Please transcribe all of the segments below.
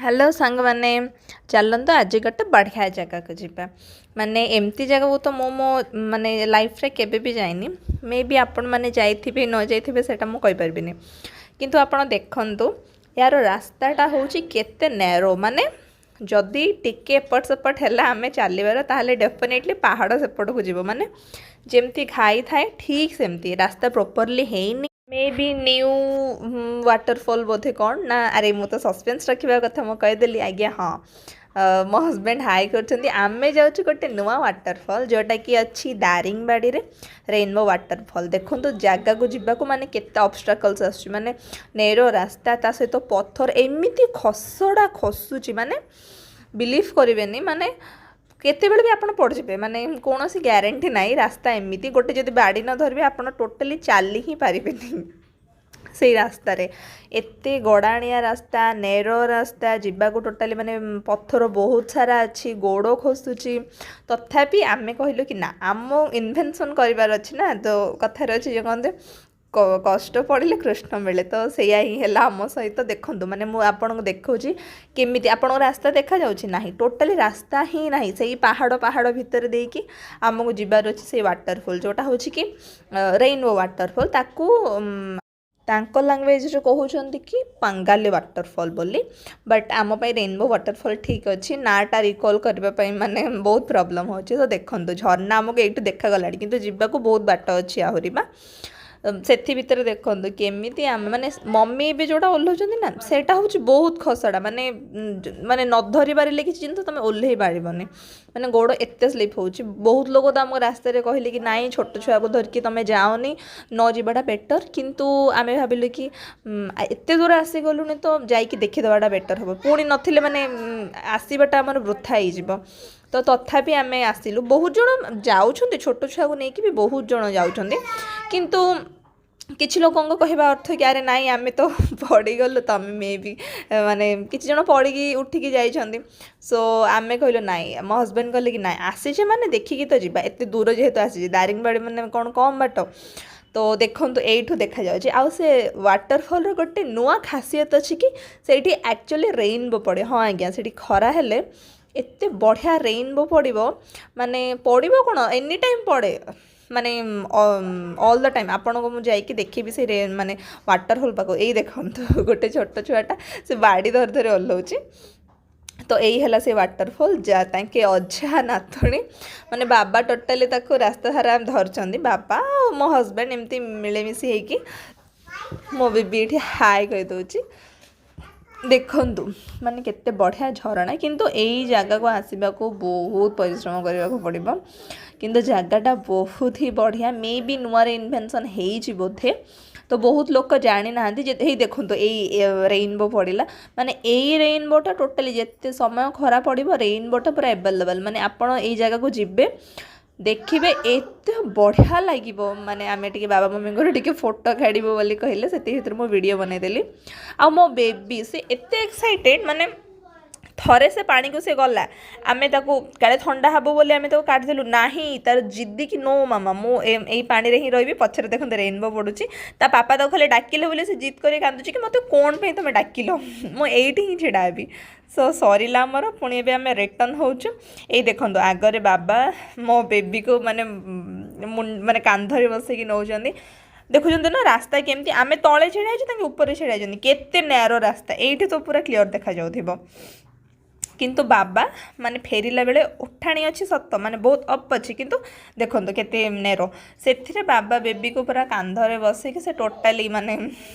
Hello ସାଙ୍ଗମାନେ, ଚାଲନ୍ତୁ ଆଜି ଗୋଟେ ବଢ଼ିଆ ଜାଗାକୁ ଯିବା। ମାନେ ଏମିତି ଜାଗାକୁ ତ ମୁଁ ମୋ ମାନେ ଲାଇଫ୍ରେ କେବେ ବି ଯାଇନି। ମେ ବି ଆପଣମାନେ ଯାଇଥିବେ ନ ଯାଇଥିବେ, ସେଇଟା ମୁଁ କହିପାରିବିନି। କିନ୍ତୁ ଆପଣ ଦେଖନ୍ତୁ, ୟାର ରାସ୍ତାଟା ହେଉଛି କେତେ ନ୍ୟାରୋ। ମାନେ ଯଦି ଟିକେ ଏପଟ ସେପଟ ହେଲା ଆମେ ଚାଲିବାର, ତାହେଲେ ଡେଫିନେଟଲି ପାହାଡ଼ ସେପଟକୁ ଯିବ। ମାନେ ଯେମିତି ଘାଇ ଥାଏ, ଠିକ୍ ସେମିତି। ରାସ୍ତା ପ୍ରପରଲି ହେଇନି। ମେ ବି ନ୍ୟୁ ୱାଟରଫଲ୍ ବୋଧେ କ'ଣ ନା? ଆରେ, ମୁଁ ତ ସସ୍ପେନ୍ସ ରଖିବା କଥା, ମୁଁ କହିଦେଲି। ଆଜ୍ଞା ହଁ, ମୋ ହଜବେଣ୍ଡ ହାଇ କରୁଛନ୍ତି। ଆମେ ଯାଉଛୁ ଗୋଟେ ନୂଆ ୱାଟରଫଲ୍, ଯେଉଁଟାକି ଅଛି ଦାରିଙ୍ଗବାଡ଼ିରେ, ରେନବୋ ୱାଟରଫଲ୍। ଦେଖନ୍ତୁ, ଜାଗାକୁ ଯିବାକୁ ମାନେ କେତେ ଅବଷ୍ଟ୍ରାକଲ୍ସ ଆସୁଛି। ମାନେ ନେରୋ ରାସ୍ତା, ତା ସହିତ ପଥର ଏମିତି ଖସଡ଼ା ଖସୁଛି, ମାନେ ବିଲିଭ୍ କରିବେନି। ମାନେ କେତେବେଳେ ବି ଆପଣ ପଡ଼ିଯିବେ, ମାନେ କୌଣସି ଗ୍ୟାରେଣ୍ଟି ନାହିଁ। ରାସ୍ତା ଏମିତି, ଗୋଟେ ଯଦି ବାଡ଼ି ନ ଧରିବେ, ଆପଣ ଟୋଟାଲି ଚାଲି ହିଁ ପାରିବେନି ସେଇ ରାସ୍ତାରେ। ଏତେ ଗଡ଼ାଣିଆ ରାସ୍ତା, ନେରୋ ରାସ୍ତା, ଯିବାକୁ ଟୋଟାଲି ମାନେ ପଥର ବହୁତ ସାରା ଅଛି, ଗୋଡ଼ ଖସୁଛି। ତଥାପି ଆମେ କହିଲୁ କି ନା, ଆମ ଇନଭେନସନ୍ କରିବାର ଅଛି ନା। ତ କଥାରେ ଅଛି ଯେ କହନ୍ତି, କଷ୍ଟ ପଡ଼ିଲେ କୃଷ୍ଣ ମିଳେ। ତ ସେଇଆ ହିଁ ହେଲା ଆମ ସହିତ। ଦେଖନ୍ତୁ, ମାନେ ମୁଁ ଆପଣଙ୍କୁ ଦେଖାଉଛି କେମିତି। ଆପଣଙ୍କ ରାସ୍ତା ଦେଖାଯାଉଛି ନାହିଁ, ଟୋଟାଲି ରାସ୍ତା ହିଁ ନାହିଁ। ସେଇ ପାହାଡ଼ ପାହାଡ଼ ଭିତରେ ଦେଇକି ଆମକୁ ଯିବାର ଅଛି ସେଇ ୱାଟରଫଲ୍, ଯେଉଁଟା ହେଉଛି କି ରେଇନବୋ ୱାଟରଫଲ୍। ତାକୁ ତାଙ୍କ ଲାଙ୍ଗୁଏଜରେ କହୁଛନ୍ତି କି ପାଙ୍ଗାଲି ୱାଟରଫଲ୍ ବୋଲି, ବଟ୍ ଆମ ପାଇଁ ରେନବୋ ୱାଟରଫଲ୍ ଠିକ୍ ଅଛି। ନାଁଟା ରିକଲ୍ କରିବା ପାଇଁ ମାନେ ବହୁତ ପ୍ରୋବ୍ଲେମ୍ ହେଉଛି। ତ ଦେଖନ୍ତୁ, ଝରଣା ଆମକୁ ଏଇଠୁ ଦେଖାଗଲାଣି, କିନ୍ତୁ ଯିବାକୁ ବହୁତ ବାଟ ଅଛି ଆହୁରି ବା। ସେଥି ଭିତରେ ଦେଖନ୍ତୁ କେମିତି ଆମେ ମାନେ ମମି ଏବେ ଯେଉଁଟା ଓହ୍ଲାଉଛନ୍ତି ନା, ସେଇଟା ହେଉଛି ବହୁତ ଖସଡ଼ା। ମାନେ ନ ଧରି ପାରିଲେ କିଛି ଜିନିଷ, ତୁମେ ଓହ୍ଲେଇ ପାରିବନି। ମାନେ ଗୋଡ଼ ଏତେ ସ୍ଲିପ୍ ହେଉଛି। ବହୁତ ଲୋକ ତ ଆମ ରାସ୍ତାରେ କହିଲେ କି ନାଇଁ, ଛୋଟ ଛୁଆକୁ ଧରିକି ତୁମେ ଯାଅନି, ନ ଯିବାଟା ବେଟର୍। କିନ୍ତୁ ଆମେ ଭାବିଲୁ କି ଏତେ ଦୂର ଆସିଗଲୁଣି ତ ଯାଇକି ଦେଖିଦେବାଟା ବେଟର୍ ହେବ। ପୁଣି ନଥିଲେ ମାନେ ଆସିବାଟା ଆମର ବୃଥା ହେଇଯିବ। ତ ତଥାପି ଆମେ ଆସିଲୁ। ବହୁତ ଜଣ ଯାଉଛନ୍ତି, ଛୋଟ ଛୁଆକୁ ନେଇକି ବି ବହୁତ ଜଣ ଯାଉଛନ୍ତି। କିନ୍ତୁ କିଛି ଲୋକଙ୍କ କହିବା ଅର୍ଥ କି ଆରେ ନାଇଁ, ଆମେ ତ ପଡ଼ିଗଲୁ, ତମେ ମେ ବି ମାନେ କିଛି ଜଣ ପଡ଼ିକି ଉଠିକି ଯାଇଛନ୍ତି। ସୋ ଆମେ କହିଲୁ ନାଇଁ, ମୋ ହଜବେଣ୍ଡ କହିଲେ କି ନାଇଁ, ଆସିଛେ ମାନେ ଦେଖିକି ତ ଯିବା। ଏତେ ଦୂର ଯେହେତୁ ଆସିଛେ, ଦାରିଙ୍ଗବାଡ଼ି ମାନେ କ'ଣ କମ୍ ବାଟ? ତ ଦେଖନ୍ତୁ, ଏଇଠୁ ଦେଖାଯାଉଛି। ଆଉ ସେ ୱାଟରଫଲ୍ର ଗୋଟେ ନୂଆ ଖାସିୟତ ଅଛି କି ସେଇଠି ଆକ୍ଚୁଆଲି ରେଇନବୋ ପଡ଼େ। ହଁ ଆଜ୍ଞା, ସେଇଠି ଖରା ହେଲେ ଏତେ ବଢ଼ିଆ ରେଇନବୋ ପଡ଼ିବ। ମାନେ ପଡ଼ିବ କ'ଣ, ଏନି ଟାଇମ୍ ପଡ଼େ, ମାନେ ଅଲ୍ the time. ଆପଣଙ୍କୁ ମୁଁ ଯାଇକି ଦେଖିବି ସେଇ ମାନେ ୱାଟରଫଲ୍ ପାଖକୁ। ଏଇ ଦେଖନ୍ତୁ, ଗୋଟେ ଛୋଟ ଛୁଆଟା ସେ ବାଡ଼ି ଧରି ଧରି ଓହ୍ଲଉଛି। ତ ଏଇ ହେଲା ସେ ୱାଟରଫଲ୍। ଯା ତାଙ୍କେ ଅଜା ନାତୁଣୀ, ମାନେ ବାବା ଟୋଟାଲି ତାକୁ ରାସ୍ତା ସାରା ଧରିଛନ୍ତି, ବାବା ଆଉ ମୋ ହଜବେଣ୍ଡ ଏମିତି ମିଳିମିଶି ହେଇକି। ମୋ ବେବି ଏଇଠି ହାଇ କହିଦେଉଛି। ଦେଖନ୍ତୁ, ମାନେ କେତେ ବଢ଼ିଆ ଝରଣା। କିନ୍ତୁ ଏଇ ଜାଗାକୁ ଆସିବାକୁ ବହୁତ ପରିଶ୍ରମ କରିବାକୁ ପଡ଼ିବ, କିନ୍ତୁ ଜାଗାଟା ବହୁତ ହି ବଢ଼ିଆ। ମେ ବି ନୂଆରେ ଇନଭେନସନ୍ ହେଇଛି ବୋଧେ, ତ ବହୁତ ଲୋକ ଜାଣିନାହାନ୍ତି ଯେ ଏଇ ଦେଖନ୍ତୁ, ଏଇ ରେଇନବୋ ପଡ଼ିଲା। ମାନେ ଏଇ ରେଇନବୋଟା ଟୋଟାଲି ଯେତେ ସମୟ ଖରା ପଡ଼ିବ, ରେଇନବୋଟା ପୁରା ଆଭେଲେବଲ୍। ମାନେ ଆପଣ ଏଇ ଜାଗାକୁ ଯିବେ, ଦେଖିବେ, ଏତେ ବଢ଼ିଆ ଲାଗିବ। ମାନେ ଆମେ ଟିକେ ବାବା ମମିଙ୍କର ଟିକେ ଫଟୋ କାଢ଼ିବୁ ବୋଲି କହିଲେ, ସେତିକି ଭିତରେ ମୁଁ ଭିଡ଼ିଓ ବନେଇଦେଲି। ଆଉ ମୋ ବେବି ସେ ଏତେ ଏକ୍ସାଇଟେଡ଼, ମାନେ ଥରେ ସେ ପାଣିକୁ ସେ ଗଲା, ଆମେ ତାକୁ କାଳେ ଥଣ୍ଡା ହେବ ବୋଲି ଆମେ ତାକୁ କାଢ଼ିଦେଲୁ। ନାହିଁ, ତାର ଜିଦ୍ଦି କି ନୋ ମାମା, ମୁଁ ଏଇ ପାଣିରେ ହିଁ ରହିବି। ପଛରେ ଦେଖନ୍ତୁ, ରେନବୋ ପଡ଼ୁଛି। ତା ପାପା ତାକୁ ଖାଲି ଡାକିଲେ ବୋଲି ସେ ଜିଦ୍ କରି କାନ୍ଦୁଛି କି ମୋତେ କ'ଣ ପାଇଁ ତୁମେ ଡାକିଲ, ମୁଁ ଏଇଠି ହିଁ ଛିଡ଼ା ହେବି। ସୋ ସରିଲା ଆମର, ପୁଣି ଏବେ ଆମେ ରିଟର୍ନ ହେଉଛୁ। ଏଇ ଦେଖନ୍ତୁ, ଆଗରେ ବାବା ମୋ ବେବିକୁ ମାନେ ମାନେ କାନ୍ଧରେ ବସେଇକି ନେଉଛନ୍ତି। ଦେଖୁଛନ୍ତି ନା ରାସ୍ତା କେମିତି? ଆମେ ତଳେ ଛିଡ଼ା ହେଇଛୁ, ତାଙ୍କେ ଉପରେ ଛିଡ଼ା ହେଇଛନ୍ତି। କେତେ ନ୍ୟାରୋ ରାସ୍ତା, ଏଇଠି ତ ପୁରା କ୍ଲିଅର୍ ଦେଖାଯାଉଥିବ। କିନ୍ତୁ ବାବା ମାନେ ଫେରିଲା ବେଳେ ଉଠାଣି ଅଛି ସତ, ମାନେ ବହୁତ ଅପ୍ ଅଛି, କିନ୍ତୁ ଦେଖନ୍ତୁ କେତେ ନେରୋ। ସେଥିରେ ବାବା ବେବିକୁ ପୁରା କାନ୍ଧରେ ବସେଇକି ସେ ଟୋଟାଲି ମାନେ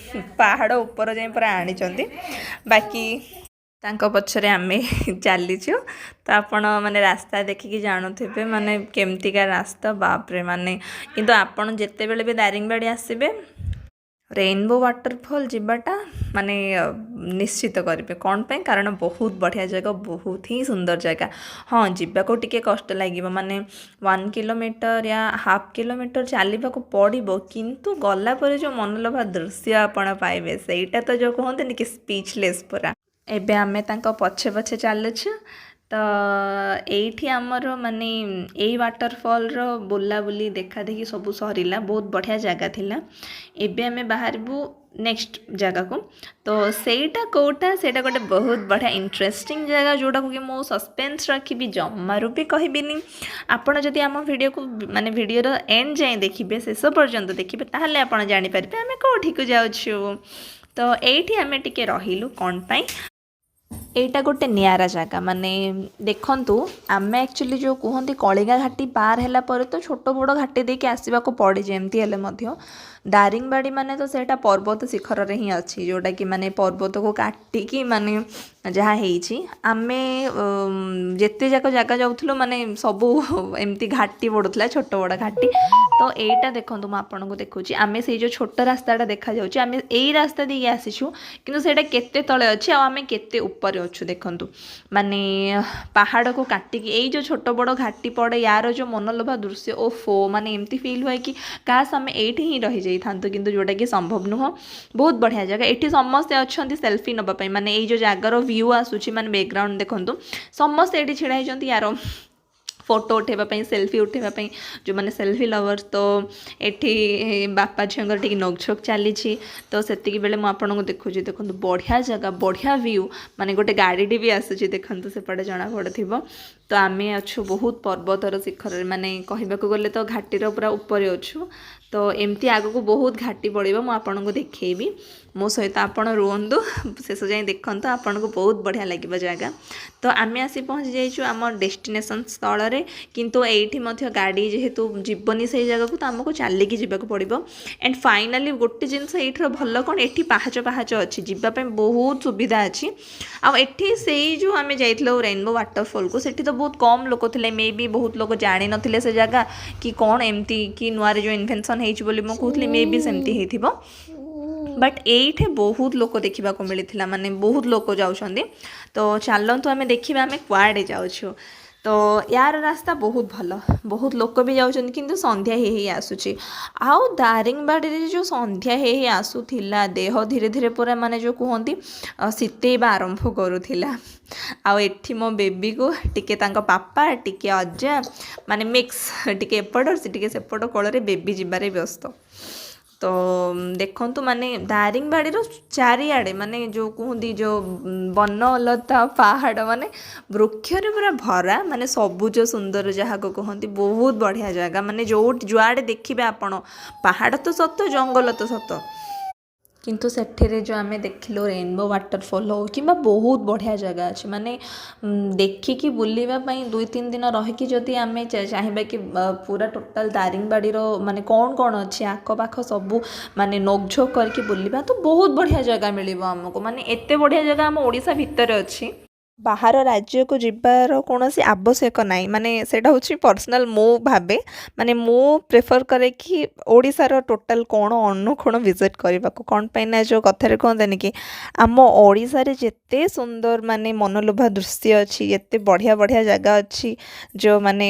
ପାହାଡ଼ ଉପର ଯାଏଁ ପୁରା ଆଣିଛନ୍ତି। ବାକି ତାଙ୍କ ପଛରେ ଆମେ ଚାଲିଛୁ। ତ ଆପଣ ମାନେ ରାସ୍ତା ଦେଖିକି ଜାଣୁଥିବେ ମାନେ କେମିତିକା ରାସ୍ତା, ବାପରେ। ମାନେ କିନ୍ତୁ ଆପଣ ଯେତେବେଳେ ବି ଦାରିଙ୍ଗବାଡ଼ି ଆସିବେ, ରେନବୋ ୱାଟରଫଲ୍ ଯିବାଟା ମାନେ ନିଶ୍ଚିତ କରିବେ। କ'ଣ ପାଇଁ? କାରଣ ବହୁତ ବଢ଼ିଆ ଜାଗା, ବହୁତ ହିଁ ସୁନ୍ଦର ଜାଗା। ହଁ, ଯିବାକୁ ଟିକେ କଷ୍ଟ ଲାଗିବ, ମାନେ 1 କିଲୋମିଟର ୟା ହାଫ୍ କିଲୋମିଟର ଚାଲିବାକୁ ପଡ଼ିବ। କିନ୍ତୁ ଗଲା ପରେ ଯେଉଁ ମନଲୋଭା ଦୃଶ୍ୟ ଆପଣ ପାଇବେ, ସେଇଟା ତ ଯେଉଁ କୁହନ୍ତିନି କି ସ୍ପିଚଲେସ୍ ପୁରା। ଏବେ ଆମେ ତାଙ୍କ ପଛେ ପଛେ ଚାଲୁଛୁ। ତ ଏଇଠି ଆମର ମାନେ ଏଇ ୱାଟରଫଲ୍ର ବୁଲାବୁଲି ଦେଖାଦେଖି ସବୁ ସରିଲା। ବହୁତ ବଢ଼ିଆ ଜାଗା ଥିଲା। ଏବେ ଆମେ ବାହାରିବୁ ନେକ୍ସଟ ଜାଗାକୁ। ତ ସେଇଟା କେଉଁଟା? ସେଇଟା ଗୋଟେ ବହୁତ ବଢ଼ିଆ ଇଣ୍ଟରେଷ୍ଟିଂ ଜାଗା, ଯେଉଁଟାକୁ କି ମୁଁ ସସ୍ପେନ୍ସ ରଖିବି, ଜମାରୁ ବି କହିବିନି। ଆପଣ ଯଦି ଆମ ଭିଡ଼ିଓକୁ ମାନେ ଭିଡ଼ିଓର ଏଣ୍ଡ ଯାଏଁ ଦେଖିବେ, ଶେଷ ପର୍ଯ୍ୟନ୍ତ ଦେଖିବେ, ତାହେଲେ ଆପଣ ଜାଣିପାରିବେ ଆମେ କେଉଁଠିକୁ ଯାଉଛୁ। ତ ଏଇଠି ଆମେ ଟିକେ ରହିଲୁ। କ'ଣ ପାଇଁ? ଏଇଟା ଗୋଟେ ନିଆରା ଜାଗା। ମାନେ ଦେଖନ୍ତୁ, ଆମେ ଆକ୍ଚୁଆଲି ଯେଉଁ କୁହନ୍ତି କଳିଙ୍ଗା ଘାଟି ପାର ହେଲା ପରେ ତ ଛୋଟ ବଡ଼ ଘାଟି ଦେଇକି ଆସିବାକୁ ପଡ଼େ ଯେମିତି ହେଲେ ମଧ୍ୟ। ଦାରିଙ୍ଗବାଡ଼ି ମାନେ ତ ସେଇଟା ପର୍ବତ ଶିଖରରେ ହିଁ ଅଛି, ଯେଉଁଟାକି ମାନେ ପର୍ବତକୁ କାଟିକି ମାନେ ଯାହା ହେଇଛି। ଆମେ ଯେତେ ଯାକ ଜାଗା ଯାଉଥିଲୁ, ମାନେ ସବୁ ଏମିତି ଘାଟି ପଡ଼ୁଥିଲା, ଛୋଟ ବଡ଼ ଘାଟି। ତ ଏଇଟା ଦେଖନ୍ତୁ, ମୁଁ ଆପଣଙ୍କୁ ଦେଖୁଛି, ଆମେ ସେଇ ଯେଉଁ ଛୋଟ ରାସ୍ତାଟା ଦେଖାଯାଉଛି, ଆମେ ଏଇ ରାସ୍ତା ଦେଇକି ଆସିଛୁ। କିନ୍ତୁ ସେଇଟା କେତେ ତଳେ ଅଛି ଆଉ ଆମେ କେତେ ଉପରେ ଅଛୁ ଦେଖନ୍ତୁ। ମାନେ ପାହାଡ଼କୁ କାଟିକି ଏଇ ଯେଉଁ ଛୋଟ ବଡ଼ ଘାଟି ପଡ଼େ, ୟାର ଯେଉଁ ମନଲୋଭା ଦୃଶ୍ୟ, ଓଫୋ, ମାନେ ଏମିତି ଫିଲ୍ ହୁଏ କି କାସ୍ ଆମେ ଏଇଠି ହିଁ ରହିଯାଇଥାନ୍ତୁ। କିନ୍ତୁ ଯେଉଁଟାକି ସମ୍ଭବ ନୁହଁ। ବହୁତ ବଢ଼ିଆ ଜାଗା। ଏଠି ସମସ୍ତେ ଅଛନ୍ତି ସେଲ୍ଫି ନେବା ପାଇଁ। ମାନେ ଏଇ ଯେଉଁ ଜାଗାର ଭ୍ୟୁ ଆସୁଛି, ମାନେ ବ୍ୟାକଗ୍ରାଉଣ୍ଡ ଦେଖନ୍ତୁ, ସମସ୍ତେ ଏଇଠି ଛିଡ଼ା ହେଇଛନ୍ତି ୟାର ଫଟୋ ଉଠାଇବା ପାଇଁ, ସେଲ୍ଫି ଉଠାଇବା ପାଇଁ, ଯେଉଁମାନେ ସେଲ୍ଫି ଲଭର୍ସ। ତ ଏଠି ବାପା ଝିଅଙ୍କର ଟିକେ ନୋକଝୋକ ଚାଲିଛି। ତ ସେତିକି ବେଳେ ମୁଁ ଆପଣଙ୍କୁ ଦେଖୁଛି, ଦେଖନ୍ତୁ, ବଢ଼ିଆ ଜାଗା, ବଢ଼ିଆ ଭ୍ୟୁ। ମାନେ ଗୋଟେ ଗାଡ଼ିଟି ବି ଆସୁଛି, ଦେଖନ୍ତୁ, ସେପଟେ ଜଣାପଡ଼ୁଥିବ। ତ ଆମେ ଅଛୁ ବହୁତ ପର୍ବତର ଶିଖରରେ, ମାନେ କହିବାକୁ ଗଲେ ତ ଘାଟିର ପୁରା ଉପରେ ଅଛୁ। ତ ଏମିତି ଆଗକୁ ବହୁତ ଘାଟି ପଡ଼ିବ, ମୁଁ ଆପଣଙ୍କୁ ଦେଖେଇବି। ମୋ ସହିତ ଆପଣ ରୁହନ୍ତୁ, ଶେଷ ଯାଏଁ ଦେଖନ୍ତୁ, ଆପଣଙ୍କୁ ବହୁତ ବଢ଼ିଆ ଲାଗିବ ଜାଗା। ତ ଆମେ ଆସି ପହଞ୍ଚି ଯାଇଛୁ ଆମ ଡେଷ୍ଟିନେସନ୍ ସ୍ଥଳରେ। କିନ୍ତୁ ଏଇଠି ମଧ୍ୟ ଗାଡ଼ି ଯେହେତୁ ଯିବନି ସେଇ ଜାଗାକୁ, ତ ଆମକୁ ଚାଲିକି ଯିବାକୁ ପଡ଼ିବ। ଆଣ୍ଡ ଫାଇନାଲି ଗୋଟେ ଜିନିଷ ଏଇଠିର ଭଲ କ'ଣ, ଏଠି ପାହାଚ ପାହାଚ ଅଛି, ଯିବା ପାଇଁ ବହୁତ ସୁବିଧା ଅଛି। ଆଉ ଏଠି ସେଇ ଯେଉଁ ଆମେ ଯାଇଥିଲୁ ରେନବୋ ୱାଟରଫଲ୍କୁ, ସେଠି ତ ବହୁତ କମ୍ ଲୋକ ଥିଲେ। ମେ ବି ବହୁତ ଲୋକ ଜାଣିନଥିଲେ ସେ ଜାଗା କି କ'ଣ ଏମିତି କି ନୂଆରେ ଯେଉଁ ଇନଭେନସନ୍ ହେଇଛି ବୋଲି ମୁଁ କହୁଥିଲି, ମେ ବି ସେମିତି ହେଇଥିବ। ବଟ୍ ଏଇଠି ବହୁତ ଲୋକ ଦେଖିବାକୁ ମିଳିଥିଲା, ମାନେ ବହୁତ ଲୋକ ଯାଉଛନ୍ତି। ତ ଚାଲନ୍ତୁ ଆମେ ଦେଖିବା ଆମେ କୁଆଡ଼େ ଯାଉଛୁ। ତ ୟାର ରାସ୍ତା ବହୁତ ଭଲ, ବହୁତ ଲୋକ ବି ଯାଉଛନ୍ତି, କିନ୍ତୁ ସନ୍ଧ୍ୟା ହେଇ ହେଇ ଆସୁଛି। ଆଉ ଦାରିଙ୍ଗବାଡ଼ିରେ ଯେଉଁ ସନ୍ଧ୍ୟା ହେଇ ହେଇ ଆସୁଥିଲା, ଦେହ ଧୀରେ ଧୀରେ ପୁରା ମାନେ ଯେଉଁ କୁହନ୍ତି ଶୀତେଇବା ଆରମ୍ଭ କରୁଥିଲା। ଆଉ ଏଠି ମୋ ବେବିକୁ ଟିକେ ତାଙ୍କ ପାପା, ଟିକେ ଅଜା, ମାନେ ମିକ୍ସ, ଟିକେ ଏପଟ ଟିକେ ସେପଟ କୋଳରେ ବେବି ଯିବାରେ ବ୍ୟସ୍ତ। ତ ଦେଖନ୍ତୁ, ମାନେ ଦାରିଙ୍ଗବାଡ଼ିର ଚାରିଆଡ଼େ ମାନେ ଯେଉଁ କୁହନ୍ତି ଯେଉଁ ବନଲତା, ପାହାଡ଼, ମାନେ ବୃକ୍ଷରେ ପୁରା ଭରା, ମାନେ ସବୁଜ ସୁନ୍ଦର ଯାହାକୁ କୁହନ୍ତି। ବହୁତ ବଢ଼ିଆ ଜାଗା। ମାନେ ଯେଉଁଠି ଯୁଆଡ଼େ ଦେଖିବେ ଆପଣ, ପାହାଡ଼ ତ ସତ, ଜଙ୍ଗଲ ତ ସତ। କିନ୍ତୁ ସେଠିରେ ଯେଉଁ ଆମେ ଦେଖିଲୁ ରେନବୋ ୱାଟରଫଲ୍ ହଉ କିମ୍ବା ବହୁତ ବଢ଼ିଆ ଜାଗା ଅଛି, ମାନେ ଦେଖିକି ବୁଲିବା ପାଇଁ 2-3 ଦିନ ରହିକି ଯଦି ଆମେ ଚାହିଁବା କି ପୁରା ଟୋଟାଲ୍ ଦାରିଙ୍ଗବାଡ଼ିର ମାନେ କ'ଣ କ'ଣ ଅଛି ଆଖପାଖ ସବୁ ମାନେ ନୋକଝୋକ କରିକି ବୁଲିବା, ତ ବହୁତ ବଢ଼ିଆ ଜାଗା ମିଳିବ ଆମକୁ। ମାନେ ଏତେ ବଢ଼ିଆ ଜାଗା ଆମ ଓଡ଼ିଶା ଭିତରେ ଅଛି, ବାହାର ରାଜ୍ୟକୁ ଯିବାର କୌଣସି ଆବଶ୍ୟକ ନାହିଁ। ମାନେ ସେଇଟା ହେଉଛି ପର୍ସନାଲ୍ ମୁଁ ଭାବେ, ମାନେ ମୁଁ ପ୍ରିଫର୍ କରେ କି ଓଡ଼ିଶାର ଟୋଟାଲ୍ କୋଣ ଅନୁକୋଣ ଭିଜିଟ୍ କରିବାକୁ। କ'ଣ ପାଇଁ ନା ଯେଉଁ କଥାରେ କୁହନ୍ତିନି କି ଆମ ଓଡ଼ିଶାରେ ଯେତେ ସୁନ୍ଦର ମାନେ ମନଲୋଭା ଦୃଶ୍ୟ ଅଛି, ଏତେ ବଢ଼ିଆ ବଢ଼ିଆ ଜାଗା ଅଛି, ଯେଉଁ ମାନେ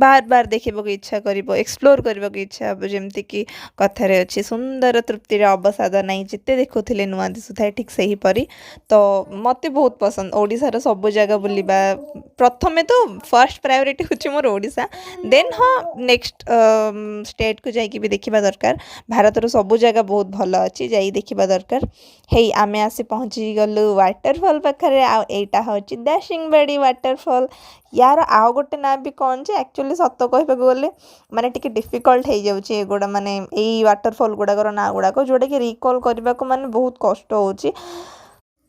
ବାର ବାର ଦେଖିବାକୁ ଇଚ୍ଛା କରିବ, ଏକ୍ସପ୍ଲୋର୍ କରିବାକୁ ଇଚ୍ଛା ହେବ। ଯେମିତିକି କଥାରେ ଅଛି, ସୁନ୍ଦର ତୃପ୍ତିର ଅବସାଦ ନାହିଁ, ଯେତେ ଦେଖୁଥିଲେ ନୂଆ ଦିଶୁଥାଏ, ଠିକ୍ ସେହିପରି। ତ ମୋତେ ବହୁତ ପସନ୍ଦ ଓଡ଼ିଶାର ସବୁ ଜାଗା ବୁଲିବା। ପ୍ରଥମେ ତ ଫାର୍ଷ୍ଟ ପ୍ରାୟୋରିଟି ହେଉଛି ମୋର ଓଡ଼ିଶା, ଦେନ୍ ହଁ, ନେକ୍ସଟ ଷ୍ଟେଟ୍କୁ ଯାଇକି ବି ଦେଖିବା ଦରକାର। ଭାରତର ସବୁ ଜାଗା ବହୁତ ଭଲ ଅଛି, ଯାଇ ଦେଖିବା ଦରକାର। ହେଇ, ଆମେ ଆସି ପହଞ୍ଚିଗଲୁ ୱାଟରଫଲ୍ ପାଖରେ। ଆଉ ଏଇଟା ହେଉଛି ଦାରିଙ୍ଗବାଡ଼ି ୱାଟରଫଲ୍। ୟାର ଆଉ ଗୋଟେ ନାଁ ବି କ'ଣ ଯେ ଆକ୍ଚୁଆଲି ସତ କହିବାକୁ ଗଲେ ମାନେ ଟିକେ ଡିଫିକଲ୍ଟ ହେଇଯାଉଛି ଏଗୁଡ଼ା, ମାନେ ଏଇ ୱାଟରଫଲ୍ ଗୁଡ଼ାକର ନାଁ ଗୁଡ଼ାକ, ଯେଉଁଟାକି ରିକଲ୍ କରିବାକୁ ମାନେ ବହୁତ କଷ୍ଟ ହେଉଛି।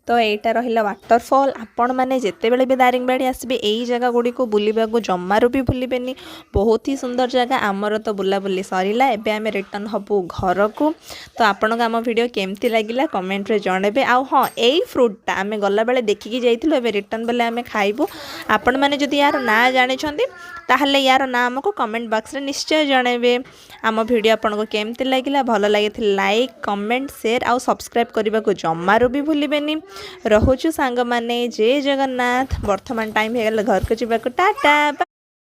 ତ ଏଇଟା ରହିଲା ୱାଟରଫଲ୍। ଆପଣମାନେ ଯେତେବେଳେ ବି ଦାରିଙ୍ଗବାଡ଼ି ଆସିବେ, ଏଇ ଜାଗା ଗୁଡ଼ିକୁ ବୁଲିବାକୁ ଜମାରୁ ବି ଭୁଲିବେନି। ବହୁତ ହି ସୁନ୍ଦର ଜାଗା। ଆମର ତ ବୁଲାବୁଲି ସରିଲା, ଏବେ ଆମେ ରିଟର୍ନ ହେବୁ ଘରକୁ। ତ ଆପଣଙ୍କୁ ଆମ ଭିଡ଼ିଓ କେମିତି ଲାଗିଲା କମେଣ୍ଟରେ ଜଣାଇବେ। ଆଉ ହଁ, ଏଇ ଫ୍ରୁଟ୍ଟା ଆମେ ଗଲାବେଳେ ଦେଖିକି ଯାଇଥିଲୁ, ଏବେ ରିଟର୍ନ ବେଲେ ଆମେ ଖାଇବୁ। ଆପଣମାନେ ଯଦି ୟାର ନାଁ ଜାଣିଛନ୍ତି, ତାହେଲେ ୟାର ନାଁ ଆମକୁ କମେଣ୍ଟ ବକ୍ସରେ ନିଶ୍ଚୟ ଜଣାଇବେ। ଆମ ଭିଡ଼ିଓ ଆପଣଙ୍କୁ କେମିତି ଲାଗିଲା? ଭଲ ଲାଗିଥିଲେ ଲାଇକ୍, କମେଣ୍ଟ, ସେୟାର ଆଉ ସବସ୍କ୍ରାଇବ୍ କରିବାକୁ ଜମାରୁ ବି ଭୁଲିବେନି। ରହୁଛୁ ସାଙ୍ଗମାନେ, ଜୟ ଜଗନ୍ନାଥ। ବର୍ତ୍ତମାନ ଟାଇମ୍ ହେଇଗଲା ଘରକୁ ଯିବାକୁ। ଟାଟା।